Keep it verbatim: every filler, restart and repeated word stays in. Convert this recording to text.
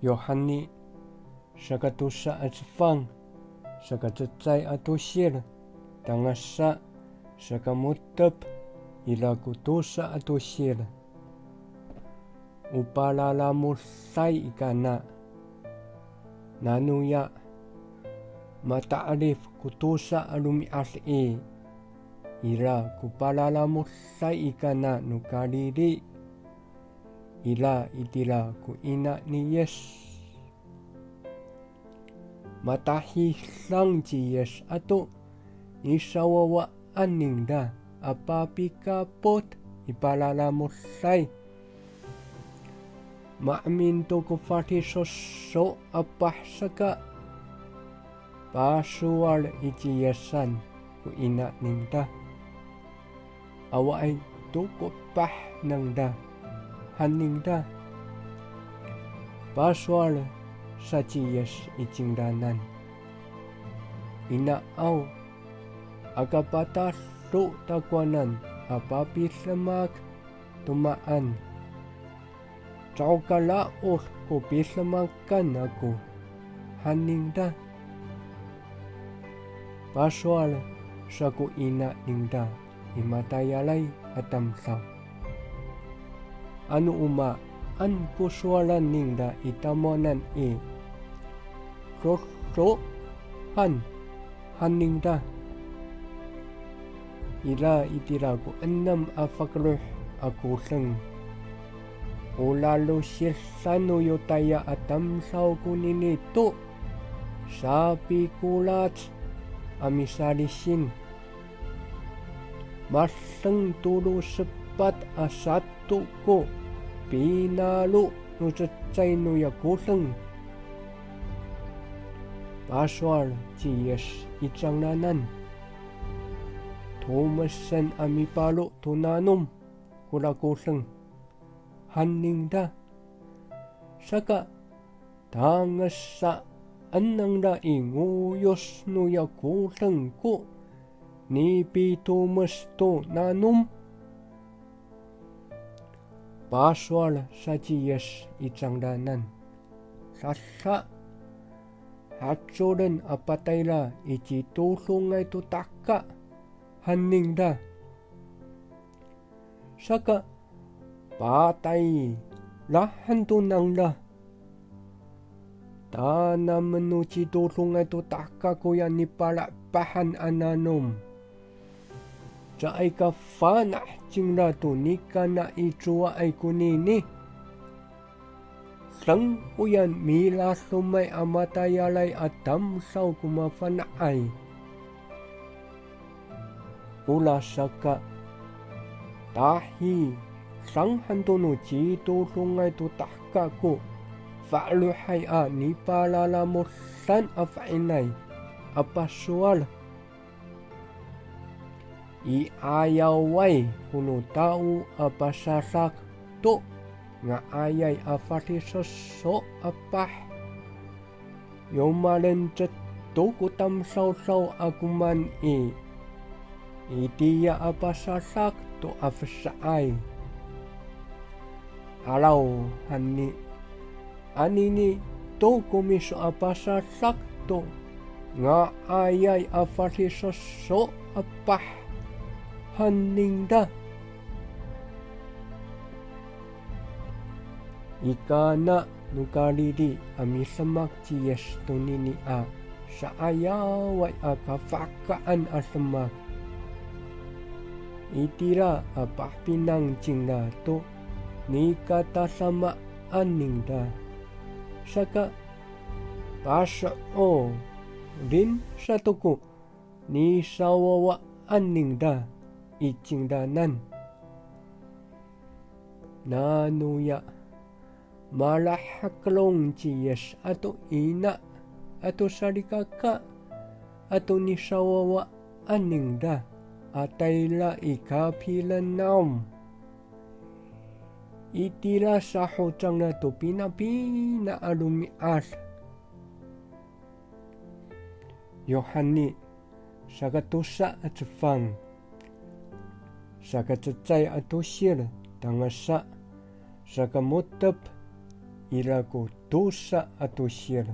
Yohani, saka tosa a cefang, saka cecay a tosil, tangasa saka mo^tep, ira ko tosa a tosil. O palalamoday i kana. Nanoya, mata'elif ko tosa a romi'ad i, ira ko palalamoday i kana no Kalili, ira itira ko ina ni Yis. Matahidang ci Yis ato nisawawaan ningra a papikapot i palalamoday. Maemin to ko fadisoso' a pah saka, pasowal i ci Yisan ko ina ningra. Awaay to ko pah nangra, han ningra. Pasowal sa ci Yis i cingraanan. Inaaw, aka patado takowanan a papidemak to maan. Caho ka laod ko pidemakan ako, han ningra. Pasowal sa ko ina ningra i matayalay a tamdaw. Ano o maan ko sowalan ningra i tamowanan i, dodo han, han ningra. Ira itira ko enem a fakeloh a kodeng. O lalosidan no Yotaya a tamdaw konini to sapikolac a misalisin. Madeng tolo sepat a sato ko pinaro no cecay noya kodeng. Pasowal ci Yis i cangraanan. Tomesen a miparo to nanom kora kodeng, han ningra. Saka, tangasa han nangra i ngoyos noya kodeng ko nipitomes to nanom. Pasowal sa ci Yis i cangraanan. Dada, hacoren a patayra i citodongay to taka, han ningra. Saka, patayra han to nangra. Tanamen no citodongay to taka koya nipalaepahan a nanom. Caay ka fana' cingra to nika nai cowaay konini. Deng koya miladomay a matayalay a tamdaw ko mafana'ay. Orasaka, tahidang han to no citodongay to taka ko fa'elohay a nipalalamodan a fa'inay a pasowal. I 'ayaway ko no tao a pasadak to nga'ayay a fadisoso' a pah. Yo malencet to ko tamdawdaw a komaen i, itiya a pasadak to a fesaay. 'Arawhani, anini to ko miso a pasadak to nga'ayay a fadisoso' a pah, han ningra. I Kana no Kalili a midemak ci Yis tonini a sa'ayaway a kafahkaan a demak. Itira a pahapinang cingra to nika tadamaan ningra. Saka, paso'elin sato ko nisawawaan ningra i cingraanan. Nanoya, malahekelong ci Yis ato ina ato salikaka ato nisawawaan ningra a tayra i Kapernaom. Itira sa ho cangra to pinapina a romi'ad. Yohani, saka tosa a cefang, saka cecay a tosil, tangasa saka mo^tep, ira ko tosa ato siyal